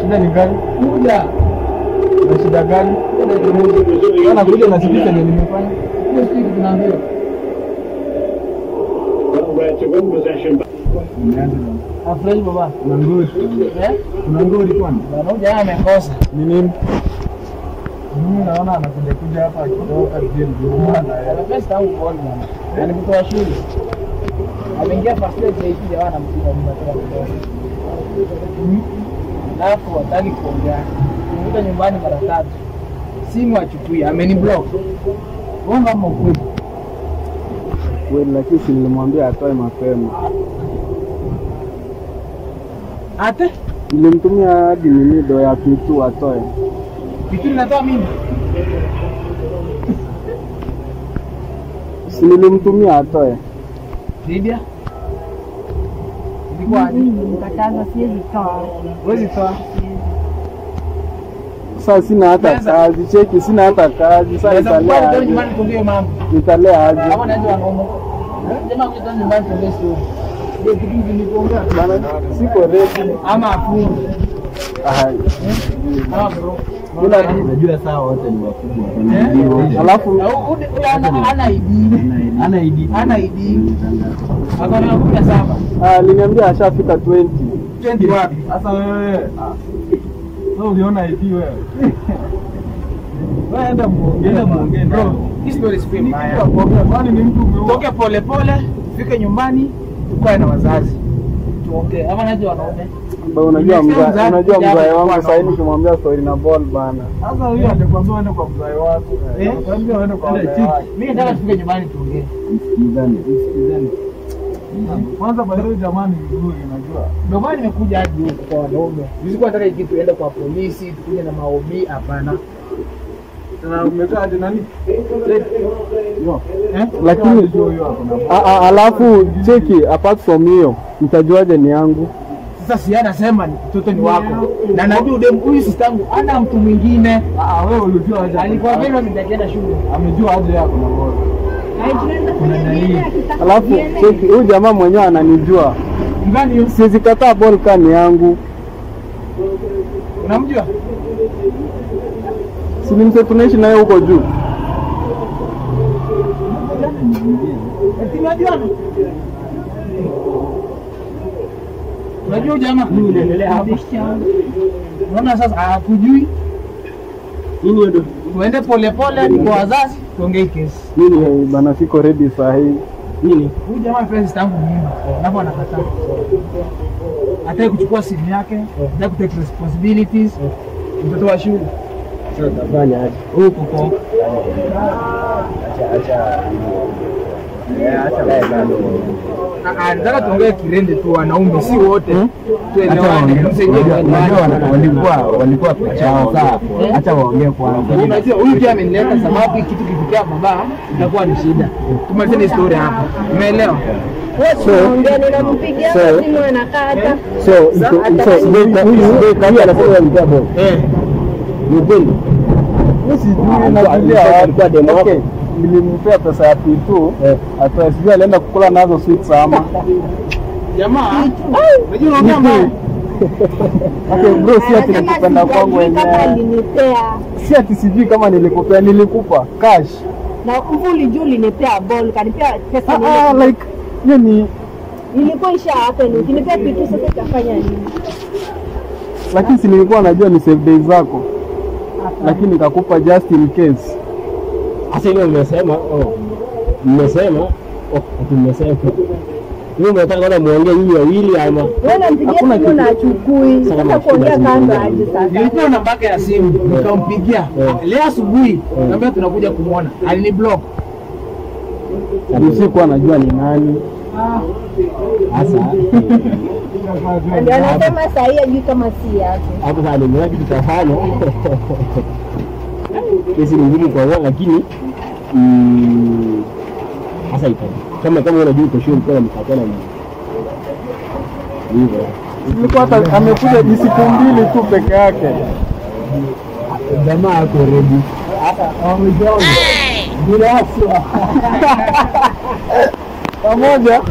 Shida ni gani? Kuja. Na shida gani? Ana kuja na sisi ndio nimefanya. Hiyo si kitu tunaambiwa. Afraid baba. Kuna ngori. Eh? Kuna ngori kwani? Bana huyu jamaa amekosa. Ni nini? Mimi naona anakuja kuja hapa akitoka gym bwana. Amepesa tangu ball bwana. Yaani mtu wa shule. Ameingia first aid sasa hivi jamaa anampiga mimba tena kidogo. Alafu hataki kuongea. Nimekuta nyumbani mara tatu. Simu achukui, ameniblock. Wewe kama ukweli. Kweli, lakini si nilimwambia atoe mapema. Ate? Nilimtumia hadi nini do ya kitu atoe. Kitu ninatoa mimi. Si nilimtumia atoe. Lydia? Ilikuwa aje? Nilimkataza, siwezi toa. Huwezi toa? Sasa sina hata kazi, cheki sina hata kazi. Sasa nitalea aje? Nyumbani tuongee mambo. Nitalea aje? Kama naweza wanaume. Jamaa kuja nyumbani tuongee sio. Ndio kitu nilikuongea. Bana siko ready. Ama afunge. Ah. Ah bro. Unajua sawa wote ni wakubwa. Alafu ana ID. Ana ID. Ana ID. Akona 17. Ah, aliniambia ashafika 20. 20 wapi? Sasa wewe. Sasa uliona ID wewe. Wewe enda muongee, enda muongee bro. Hii story si mbaya. Kwani ni mtu umeoa? Toke pole pole, fike nyumbani, tukae na wazazi. Tuongee. Ama naje wanaume. Ba unajua mzae, unajua mzae wangu sasa hivi nikimwambia story na ball bana. Sasa huyo atakwambia uende kwa mzae wako. Atakwambia uende kwa mzae wako. Mimi nataka tufike nyumbani tuongee. Msikizane, msikizane. Kwanza by the way jamani mzuri unajua. Ndio maana nimekuja hadi huku kwa wanaume. Sikuwa nataka kitu ende kwa polisi, tukuje na maobi hapana. Na umekaa hadi nani? Yo. Eh? Lakini alafu cheki apart from hiyo, mtajuaje ni yangu? Sasa si anasema mtoto ni wako. Na najua dem huyu sister yangu ana mtu mwingine. Ah, wewe ulijua aje? Alikuwa vile nitakwenda shule. Amejua aje yako na bora. Kuna dalili. Alafu cheki huyu jamaa mwenyewe ananijua. Ngani siwezi kataa ball kani yangu. Unamjua? Si ni mse tunaishi naye huko juu. Eti unajua? Unajua jamaa? Mimi naendelea hapa. Unaona sasa hakujui. Nini ndio? Tuende pole pole hadi kwa wazazi tuongee kesi. Mimi bana siko ready saa hii. Nini? Huyu jamaa friends tangu mimba. Alafu anakataa. Hataki kuchukua simu yake, hataki ku take responsibilities. Mtoto wa shule. Sasa tafanya aje? Huko kwa. Acha acha. Acha bado. Nataka tuongee kirende tu wanaume si wote. Tuelewane. Unajua walikuwa pechao sawa. Acha waongee kwanza. Unajua huyu pia amenileta sababu kitu kifikia baba itakuwa ni shida. Tumalize ni story hapa. Umeelewa? So ninampigia simu anakata. So huyu anasema alikuwa ball. Eh. Ni kweli. Mimi sijui najulia alikuwa demo. Okay. Nilimpea pesa ya P2, atoe sijui alienda kukula nazo sweets ama. Jamaa, unajua unaongea mbaya. Okay bro, si ati nikupenda kwangu wenyewe. Si ati sijui kama nilikupea, nilikupa cash. Na ulijua ulinipea ball, kanipea pesa nini? Ah, like hiyo ni ilikuwa isha happen. Ukinipea P2 sasa utafanya nini? Lakini si nilikuwa najua ni save days zako. Lakini nikakupa just in case. Sasa ile umesema, mmesema, ati mmesema. Wewe unataka kwenda muongee nyinyi wawili ama? Wewe unampigia simu na achukui. Sasa kuongea kando aje sasa. Nilikuwa namba yake ya simu, nikampigia. Leo asubuhi, nikamwambia tunakuja kumuona. Aliniblock. Usiku anajua ni nani. Sasa ndio anasema saa hii hajui kama si yake. Hapo sasa nimeona kitu tafanya. Kesi ni ngumu kwa wao lakini sasa ipo. Kama unajua uko sure kwa mkatana ni hivyo. Nilikuwa hata amekuja ni siku mbili tu peke yake. Jamaa ako ready. Hata amejoa. Bila aswa. Pamoja.